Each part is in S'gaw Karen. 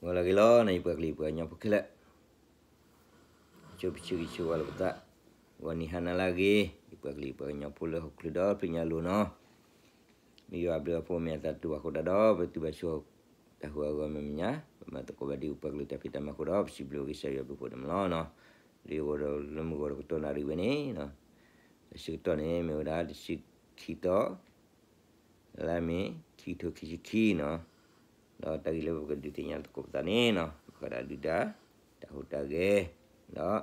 ဂီၤလၢအဂ့ၤလီၤနီၤ ယပှၤကလုာ်ယပှၤကညီဖိခဲလၢာ်, ဆိပဆၢဂံၢ်ဆၢဝါလိာ်ပသး, ဂီၤနံၤဟါနၤလၢအဂ့ၤ, ယပှၤကလုာ်ယပှၤကညီဖိလၢဟီၣ်ခိၣ်ချၢဒီဖျၢၣ်ညါအလိၤနီၤ, မ့ၢ်ယွၤအဘျုးအဖှိၣ်မ့ၢ်အသးတူၢ်ဘၣ်အဃိသတးဒီး ပတုၤဘၣ်ဆိတၢ်ဟူးအဂီၢ်မ့ၢ်မဲာ်ညါ, ပမၤသကိးဘၣ်ဒ်ပှၤကလုာ်တၢ်ဖံးတၢ်မၤအဃိဒီး ပစံးဘျုးကစၢ်ယွၤဘျုးဖှိၣ်ဒိၣ်မးလီၤနီၤ, လၢယဂီၢ်ဒီးလၢမုၢ်ဂီၢ်ဒီးကတီၢ်နၣ်ရံၣ်ဝဲန့ၣ်, တၢ်ဆၢကတီၢ်န့ၣ် မ့ၢ်ဝဲဒၣ်တဆံခံသီ လါမ့ၤ ခံကထိခံဆံခံနီၤ, ဒီးတၢ်ဂ့ၢ်လၢပကဒုးသ့ၣ်ညါသကိးပသးန့ၣ်နီၤ ဘၣ်ဃးဒီးဒုၣ်ဒါ တၢ်ဟူးတၢ်ဂဲၤ,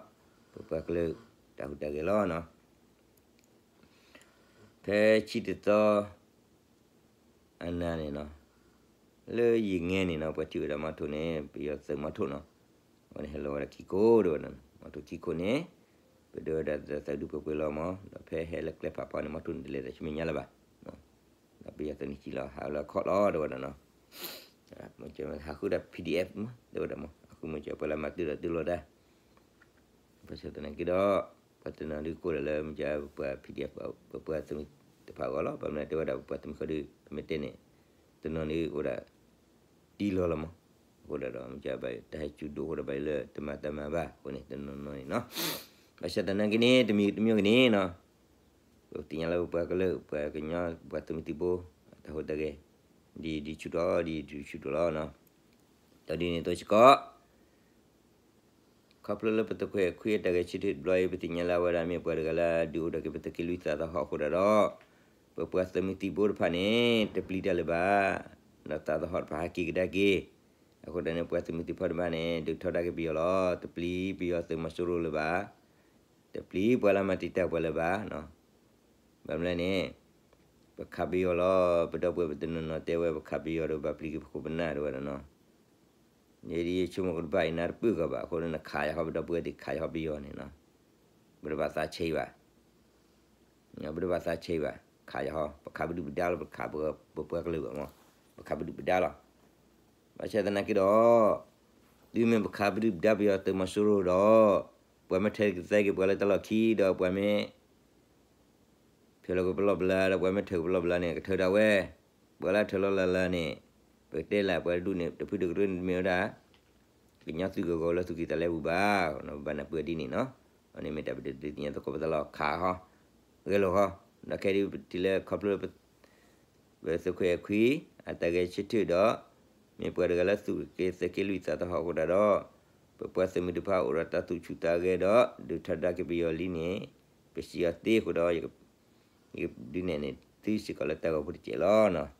ဒီးပပှၤကလုာ်တၢ်ဟူးတၢ်ဂဲၤလီၤနီၤ, ဖဲဆံတသီ အနၤန့ၣ်နီၤ, လၢယံာ်ငဲန့ၣ်နီၤ ပှၤထံၣ်ဝဲဒၣ်မီထိၣ်န့ၣ် ပယီၤသုးမီထိၣ်နီၤ, အဝဲန့ၣ်ဟဲလီၤဝဲဒၣ်ခံခိၣ်ဒ်ဝဲဒၣ်, မီထိၣ်ခံခိၣ်န့ၣ် ပဒိဝဲဒၣ်သုးဒုပှဲၤပှဲၤလီၤမး, ဒီးဖဲဟဲလၢကျဲဖးဖီန့ၣ် မီထိၣ်န့ၣ်တလဲၤတၢ်ဆူမဲာ်ညါလၢၤဘၣ်, ဒီးပယီၤသုးန့ၣ်စံၣ်လီၤဟးလၢအခီၣ်လီၤဒ်ဝဲဒၣ်နီၤ, ဟးဃုဒီး PDF မး ဒ်ဝဲဒၣ်မး, အဃိမ့ၢ်ကၢပှၤလၢမၤတုၤဒီးတုၤလီၤတၢ် ဘၣ်ဆၣ်သနာ်က့ဒီး ပှၤတနီၤဒုးကိးလီၤလၢမ့ၢ်ကၢပပှၤ PDF ပပှၤသုးမုၢ်တဖၣ်အဂီၢ်လီၤ, ဘၣ်မနုၤတဲဝဲဒၣ်ပပှၤသုးမုၢ်ဃီဒုး ပမ့ၢ်တဲန့ၣ် တနီၤန့ၣ်အိၣ်ဒၣ် တံၢ်လီၤလီၤမး, အဃိဒၣ်ဒီးမ့ၢ်ကၢဘၣ်တၢ်ဟဲစူၤဒိၣ်အဃိဒီးဘၣ်လၢတမၤတၢ်မၤဘၣ်အဃိန့ၣ် တနီၤနီၤန့ၣ်နီၤ, ဘၣ်ဆၣ်သနာ်က့န့ၣ် တမံၤတမံၤက့ၤန့ၣ်နီၤ, ပသ့ၣ်ညါလၢပပှၤကလုာ် ပှၤကညီ ပပှၤသုးမုၢ်သံၣ်ဘိ တၢ်ဟူးတၢ်ဂဲၤ ဒ်ဒ်ဆူၣ်ထီၣ် ဒ်ဒ်ဆူၣ်ထီၣ်လီၤနီၤ, ဒီးဒ်န့ၣ်အသိးစ့ၢ်ကီး ခီဖျိလၢပသုးခွဲးခွံအတၢ်ဂဲၤဆၢထၢၣ်တဘျီအံၤ ပသ့ၣ်ညါလၢအဝဲဒၣ်မ့ၢ်ပှၤတဂၤလၢအဒုးအိၣ်ထီၣ်က့ၤပသုးက့လွံၢ်သးသဟီၣ်အဃိဒၣ်ဒီး ပပှၤသုးမုၢ်သံၣ်ဘိတဖၣ်န့ၣ် တပျံၤတၢ်လၢၤဘၣ်, ဒီးသးသဟီၣ်တဖၣ်ဟးက့ၤကဒါက့ၤ, အဃိဒၣ်န့ၣ် ပှၤသုးမုၢ်သံၣ်ဘိတဖၣ်န့ၣ် ဒုးထီဒါက့ၤပယီၤလီၤ, တပျံၤပယီၤသုးမီၤစိရိၤလၢၤဘၣ်, တပျံၤပှၤလၢမၤတံာ်တာ်ပှၤလၢၤဘၣ်, ဘၣ်မနုၤလဲၣ်န့ၣ် ပခးပယီၤလီၤ, ပဒီပုၢ်ဝဲၢ်ပတနီၤနီၤတဲဝဲ ပခးပယီၤဒီးဘၣ်ပျံၤက့ၤပခိၣ်ပနၢ်ဒ်ဝဲဒၣ်နီၤ, ယဲဒ်ယဆိကမိၣ်ကတဘၣ်အံၤ နတပၢၢ်ကီးဘၣ်အဃိန့ၣ် နခးယဟီ ပဒီပုၢ်ဝဲၢ်သ့ၣ်ခးယဟီပယီၤန့ၣ်နီၤ, ပတဘၣ်သးဆံးဘၣ်, ပတဘၣ်သးဆံးဘၣ်, ခးယဟီ ပခးပဒုၣ်ပဒါလီၤ, ပခးပပှၤကလုာ်ဘၣ်မး, ပခးပဒုၣ်ပဒါလီၤ, ဘၣ်ဆၣ်သနာ်က့ဒီး တုၤမ့ၢ်ပခးပဒုၣ်ပဒါပယီၤသုးမီၤစိရိၤဒီး ပှၤမ့ၢ်ထၢက့ၤသဲက့ၤပှၤလၢတၢ်လီၢ်ခံဒီးပှၤမ့ၢ် ဖျိလီၤက့ၤပလီၢ်ပလၢဒီး ပှၤမ့ၢ်ထၢက့ၤပလီၢ်ပလၢန့ၣ် ကထၢဒၣ်ဝဲ, ပှၤလၢထၢလီၤလၢ်လၢ်န့ၣ် ပကတဲလၢပှၤတဒူၣ်န့ၣ် တဖုတကရၢန့ၣ် မ့ၢ်ဝဲဒၣ် ကညီသုးကဂီၤလၢသုးက့သးလဲပူၤဘၣ်, ဘၣ်နၢ်ပၢၢ်ဒ်န့ၣ်နီၤ, အန့ၣ်မ့ၢ်တၢ်ပဒုးသ့ၣ်ညါသကိးပသးလီၤ ခးဟီ, ဂဲၤလိာ်ဟီ, ဒီးခဲအံၤဒ်ပထံၣ်လၢခီဖျိ ပသုးခွဲးခွံ အတၢ်ဂဲၤဆၢထၢၣ်ဒီး မ့ၢ်ပှၤတဂၤလၢသုးက့သၢက့လွံၢ်သးသဟီၣ်အဃိဒၣ်ဒီး ပပှၤသုးမုၢ်တဖၣ်အိၣ်ဒီးတၢ်သူၣ်ဆူၣ်သးဂဲၤဒီး ဒုးထီဒါက့ၤပယီၤလံန့ၣ် ပစံးအီၤသ့အဃိဒီး ယကဒုးနဲၣ်န့ၢ်သုစ့ၢ်ကီးလၢတၢ်ဂီၤဖိတစဲးလီၤနီၤ.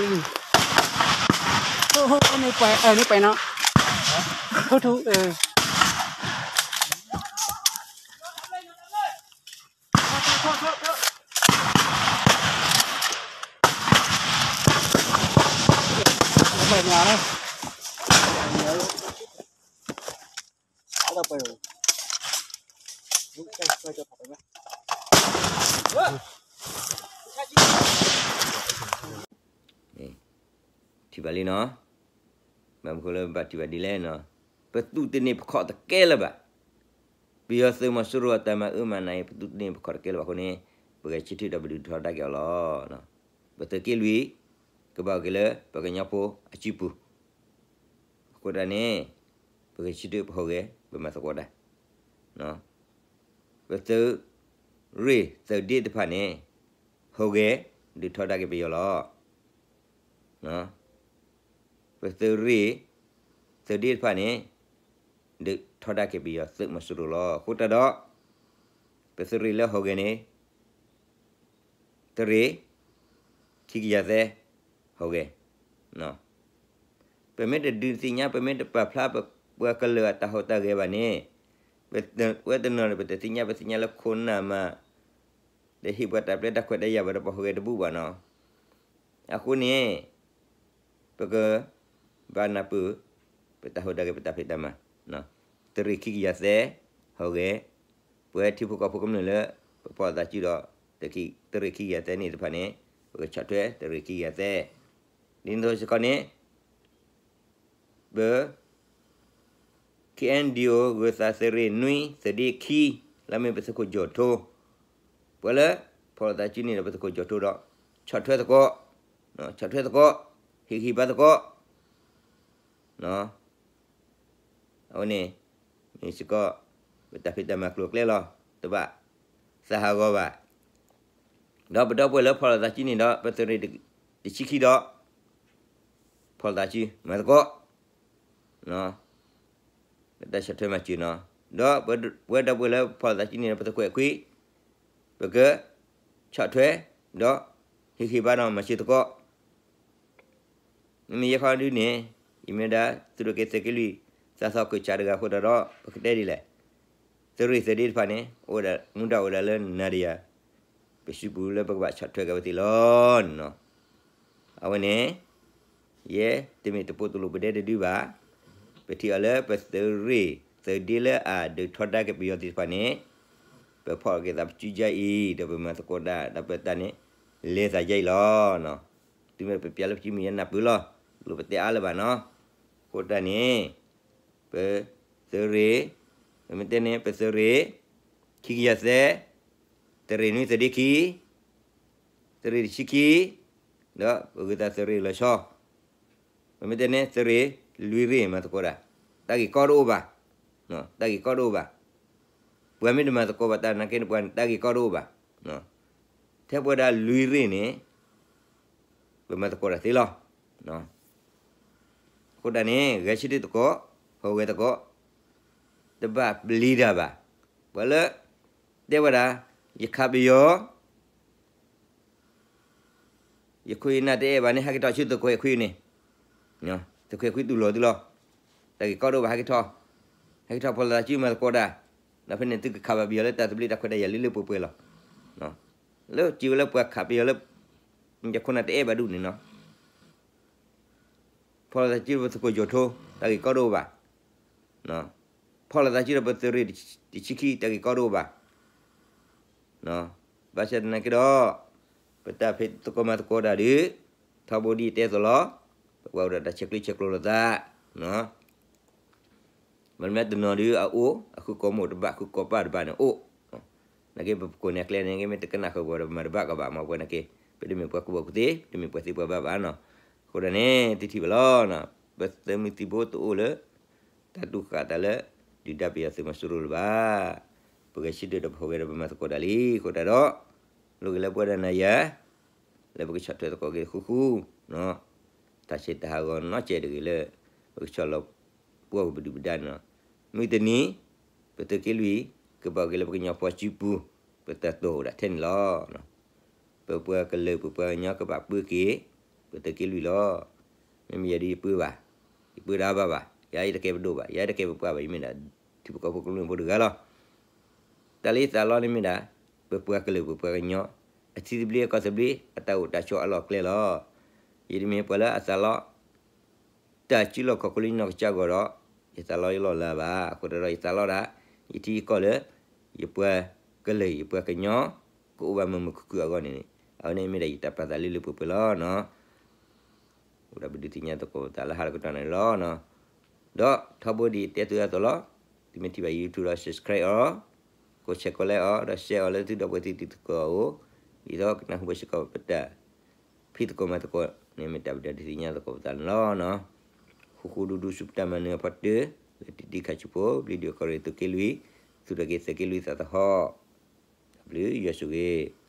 လံ, ဟိၣ်ဟိၣ်န့ၣ်ပှဲၤ အၢ န့ၣ်ပှဲၤနီၤ, ဟိၣ်ထူ အၢ ထံၣ်ဘၣ်လံနီၤ, ဘၣ်မနုၤဃိလၢဘၣ်ထံၣ်ဘၣ်ဒ်လဲၣ်နီၤ, ပသူၣ်တန့ၢ်ပခီၣ်တကဲလၢၤဘၣ်, ပယီၤသုးမီၤစိရိၤအတၢ်မၤအၢမၤနးအံၤ ပသူၣ်တန့ၢ်ပခီၣ်တကဲလၢၤဘၣ်အဃိန့ၣ်, ပဂဲၤဆၢထၢၣ်ဒီးပဒုးထီဒါက့ၤအီၤလီၤ. ပသုးက့လွံၢ် ကဘၣ်က့ၤလၢပှၤကညီဖိအစုပူၤ အဃိတၢ်န့ၣ်, ပဂဲၤဆၢထၢၣ်ပဟူးဂဲၤ ပမၤသကိးတၢ်, ပသုးရ့ၣ်သုးဒ့တဖၣ်န့ၣ်, ဟူးဂဲၤ ဒုးထီဒါက့ၤပယီၤလီၤ. ပသုးရ့ၣ်သုးဒ့တဖၣ်န့ၣ်, ဒုးထီဒါက့ၤပယီၤသုးမီၤစိရိၤလီၤ. အဃိတၢ်ဒီး, ပသုးရ့ၣ်လၢဟူးဂဲၤန့ၣ် သုးရ့ၣ် ခံကယၤသၢ ဟူးဂဲၤ, ပမ့ၢ်တဒုးသ့ၣ်ညါ ပမ့ၢ်တပာ်ဖျါ ပှၤကလုာ်အတၢ်ဟူးတၢ်ဂဲၤဘၣ်န့ၣ်, ပဝဲတနီၤန့ၣ် ပတသ့ၣ်ညါ ပသ့ၣ်ညါလၢခိၣ်နၢ်မး, တဟ့ၣ်ပှၤတၢ်ပျဲတၢ်ခွဲးတၢ်ယာ်ဘၣ်ဒီး ပဟူးဂဲၤတဘူၣ်ဘၣ်နီၤ. အဃိန့ၣ် ပကဘၣ်နၢ်ပၢၢ် ပတၢ်ဟူးတၢ်ဂဲၤ ပတၢ်ဖံးတၢ်မၤ, သုးရ့ၣ်ခံကယၤသၢ ဟူးဂဲၤ, ပဝဲထံဖိကီၢ်ဖိကမျၢၢ်လၢ ပဖီၣ်လိာ်သးစုဒီး သုးရ့ၣ်ခံကယၤသၢန့ၣ်တဖၣ်န့ၣ်, ပကဆီၣ်ထွဲသုးရ့ၣ်ခံကယၤသၢ, ဒ်န့ၣ်အသိးစ့ၢ်ကီးန့ၣ်, ပ KNDO ဂုၤသးသုးရ့ၣ်နွံ သုးဒ့ခံ လၢမ့ၢ်ပသုးခိၣ်ကၠီၣ်ထိ, ပှၤလၢ ဖီၣ်လိာ်သးစုန့ၣ်ဒီးပသုးခိၣ်ကၠီၣ်ထိဒီး ဆီၣ်ထွဲသကိး, ဆီၣ်ထွဲသကိး, ဟ့ၣ်ဂံၢ်ဟ့ၣ်ဘါသကိး, အဝဲန့ၣ် မ့ၢ်စ့ၢ်ကီး ပတၢ်ဖံးတၢ်မၤကျိၤကျဲလီၤ, တဘၣ်သးဟးဂီၤဘၣ်. ဒီးပဒီပုၢ်ဝဲၢ်လၢဖီၣ်လိာ်သးစုန့ၣ်ဒီး ပသုးရ့ၣ်တဆံခံဒီး ဖီၣ်လိာ်သးစုမၤသကိး, တၢ်ဆီၣ်ထွဲမၤစၢၤနီၤ, ဒီးပဝဲဒီပုၢ်ဝဲၢ်လၢဖီၣ်လိာ်သးစုန့ၣ်ဒီး ပသုးခွဲးခွံ, ပကဆီၣ်ထွဲ ဒီးဟ့ၣ်ဂံၢ်ဟ့ၣ်ဘါဒီးမၤစၢၤသကိး, မ့မ့ၢ်ယဲခီဒုန့ၣ်, ယမ့ၢ်ဝဲဒၣ် သုးဒိၣ်က့ၤသုးက့လွံၢ် သးသီခၢၣ်စးတဂၤအဃိသတးဒီး ပကတဲဒ်လဲၣ်, သုးရ့ၣ်သုးဒ့တဖၣ်န့ၣ် အိၣ်ဝဲဒၣ် မူဒါအိၣ်ဝဲဒၣ်လၢနၤဒီးယၤ ပစုပူၤလၢပကဘၣ်ဆီၣ်ထွဲက့ၤဝဲသ့ၣ်လီၤန့ၣ်နီၤ. အဝဲန့ၣ် ယဲတမ့ၢ်တပိာ်တလိာ်ပဒဲတဒုဘၣ်, ပထံၣ်အီၤလၢပသုးရ့ၣ်သုးဒ့လၢအဒုးထီဒါက့ၤပယီၤသ့ၣ်တဖၣ်န့ၣ်, ပဖီၣ်က့ၤသးပစုယါအံၤ ဒီးပမၤသကိးတၢ် ဒီးပတၢ်န့ၣ် လဲၤသးယါအံၤလီၤ. တုၤမ့ၢ်ပပျဲလၢပစုမုၢ်ယဲနၢ်ပၢၢ်လီၤ, လိၣ်ပတဲအါလၢၤဘၣ်နီၤ. အဃိတၢ်န့ၣ် ပသုးရ့ၣ်, ပမ့ၢ်တဲန့ၣ် ပသုးရ့ၣ် ခံကယၤသၢ, သုးရ့ၣ်နွံသုးဒ့ခံ, သုးရ့ၣ်တဆံခံ, ဒီးပဂုၤသးသုးရ့ၣ်လီၤဆီ, ပမ့ၢ်တဲန့ၣ် သုးရ့ၣ်လွံၢ်ရ့ၣ်မၤသကိးတၢ်, တၢ်ဂ့ၢ်ကီတအိၣ်ဘၣ်, တၢ်ဂ့ၢ်ကီတအိၣ်ဘၣ်. ပှၤမ့ၢ်တမၤသကိးဘၣ်တၢ်နာ်က့န့ၣ် ပှၤန့ၣ် တၢ်ဂ့ၢ်ကီတအိၣ်ဘၣ်. ထဲပဝဲဒၣ်လွံၢ်ရ့ၣ်န့ၣ် ပမၤသကိးတၢ်သ့လီၤ. အဃိတၢ်န့ၣ် ဂဲၤဆၢထၢၣ်သကိး, ဟူးဂဲၤသကိး, တဘၣ်ပျံၤတၢ်ဘၣ်. ပှၤလၢ တဲဝဲဒၣ် ယခးပယီၤ ယခိၣ်ယနၢ်တအဲၣ်ဘၣ်န့ၣ် ဟဲက့ၤထီၣ်ဆူသုးခွဲးခွံန့ၣ်, သုးခွဲးခွံတူၢ်လိာ်သုလီၤ. တၢ်ဂ့ၢ်ကီတအိၣ်ဘၣ် ဟဲက့ၤထီၣ်, ဟဲက့ၤထီၣ်ဖီၣ်လိာ်သးစုမၤသကိးတၢ်, ဒီးဖဲန့ၣ်သုကခးဘၣ်ပယီၤလၢတၢ်သဘျ့တၢ်ခွဲးတၢ်ယာ်လၢလၢပှဲၤပှဲၤလီၤ. လၢစံးဝဲလၢပှၤခးပယီၤလၢ ယခိၣ်နၢ်တအဲၣ်ဘၣ်ဒူၣ်န့ၣ်နီၤ, ဖီၣ်လိာ်သးစုပသုးခိၣ်ကၠီၣ်ထိ တၢ်ဂ့ၢ်ကီတအိၣ်ဘၣ်. ဖီၣ်လိာ်သးစုဒီးပသုးရ့ၣ်တဆံခံ တၢ်ဂ့ၢ်ကီတအိၣ်ဘၣ်. ဘၣ်ဆၣ်သနာ်က့ဒီး ပတၢ်ဖံးသကိးမၤသကိးတၢ်ဒီး ထီဘိဒ်ယတဲအသိးလီၤ. ပကွၢ်ဝဲဒၣ်တၢ်ဆဲးကျၢဆဲးကျိးလိာ်သး မ့မ့ၢ်တနီၤဒီးအအိၣ် အဃုကိးမိၢ်တဘၣ် ဃုကိးပၢ်တဘၣ်န့ၣ်အိၣ်, နာ်က့ပကိးန့ၢ်အကျဲန့ၣ် ကမ့ၢ်တကနၣ်ဃုာ်ပှၤဒီးမၤတဘၣ်ကဘၣ် မ့ၢ်ပှၤနာ်က့ ပတမ့ၢ်ပှၤကူၣ်ဘၣ်ကူၣ်သ့ ပတမ့ၢ်ပှၤသ့ပှၤဘၣ်ဘၣ်နီၤ. အဃိဒၣ်န့ၣ် သုထံၣ်ဘၣ်လီၤ. ပသုးမုၢ်သံၣ်ဘိတအိၣ်လၢ တၢ်တူၢ်ဃာ်တၢ်လၢ ဒုၣ်ဒါပယီၤသုးမီၤစိရိၤလၢၤဘၣ်. ပဂဲၤဆၢထၢၣ်ဒီးပဟူးဂဲၤဒီးပမၤသကိးတၢ်လံ. အဃိတၢ်ဒီး လိၣ်ဂ့ၤလၢပဝဲဒၣ်နၤယၤ လၢပကဆီၣ်ထွဲသကိးက့ၤဃူဃူ တၢ်ဆဲးတၢ်ဟးဂီၤနီတစဲးတဂ့ၤလၢ ပကဆီၣ်လီၤပှီၢ်ပဒုၣ်ပဒါန့ၣ်လီၤ. မုၢ်တနံၤ ပသုးက့လွံၢ် ကဘၣ်ဂ့ၤလၢပကညီဖိစုပူၤ ပတၢ်တိာ်အိၣ်ဒၣ်ထဲန့ၣ်လီၤ. ပပှၤကလုာ်ပပှၤကညီကဘၣ်ပၢက့ၤ ပသုးက့လွံၢ်လီၤ. မ့မ့ၢ်ယဲဒ်ယပၢဘၣ်, ယပၢတၢ်ဘၣ်ဘၣ်, ယၤယတကဲပဒိၣ်ဘၣ်, ယၤတကဲပပှၢ်ဘၣ်, ယမ့ၢ်ဒၣ်ထံဖိကီၢ်ဖိကမျၢၢ်ဖိတဂၤလီၤ. တၢ်လၢယသးလီန့ၣ်မ့ၢ်ဒၣ် ပပှၤကလုာ်ပပှၤကညီ အထံသဘျ့အကီၢ်သဘျ့ အတၢ်အိၣ်တၢ်ဆိးအလီၢ်အကျဲလီၤ. ယတမ့ၢ်ပှၤလၢအသးလီ တၢ်စုလီၢ်ခီၣ်ခိၣ်လၢယနီၢ်ကစၢ်အဂီၢ်ဒီး ယသးလီယလီၢ်လၤဘၣ်. အဃိသတးဒီးယသးလီဒၣ် ယထံယကီၢ်လၢ ယပှၤကလုာ်ယပှၤကညီ ကအိၣ်ဘၣ်မုာ်မုာ်ခုၣ်ခုၣ်အဂီၢ်န့ၣ်န့ၣ် အဝဲန့ၣ်မ့ၢ်ဒၣ်ယတၢ်ပာ်သးလၢလၢပှဲၤပှဲၤလီၤနီၤ. အိၣ်ဒၣ်ပဒုးသ့ၣ်ညါသကိးပသးလၢဟါလၢကတီၢ်န့ၣ်လီၤနီၤ. ဒီးထီဘိဒ်ယတဲသုအသိးလီၤ. သုမ့ၢ်ထံၣ်ဘၣ်ယ YouTube ဒီး subscribe အီၤ, ကိး share ကိး like အီၤ, ဒီး share အီၤလၢသုဒီပုၢ်ဝဲၢ်သုတံၤသကိးအအိၣ်, ဒ်သိးကနၢ်ဟူဘၣ်စ့ၢ်ကီးပတၢ်ဖံးသကိးမၤသကိးန့ၣ် မ့ၢ်တၢ်ပဒုးသ့ၣ်ညါသကိးပသးန့ၣ်လီၤနီၤ. ဃူဃူဒူဒူဆူပတၢ်မၤနၢၤအဖီတၢၢ် လၢတံၤတံၤခါဆူဖိ ဘျံးဒုးကီၢ်ရ့ၣ်သုးက့လွံၢ်, သူၣ်ထီၣ်က့ၤသုးက့လွံၢ်သးသဟီၣ်, တၢ်ဘျုးယွၤဆိၣ်ဂ့ၤ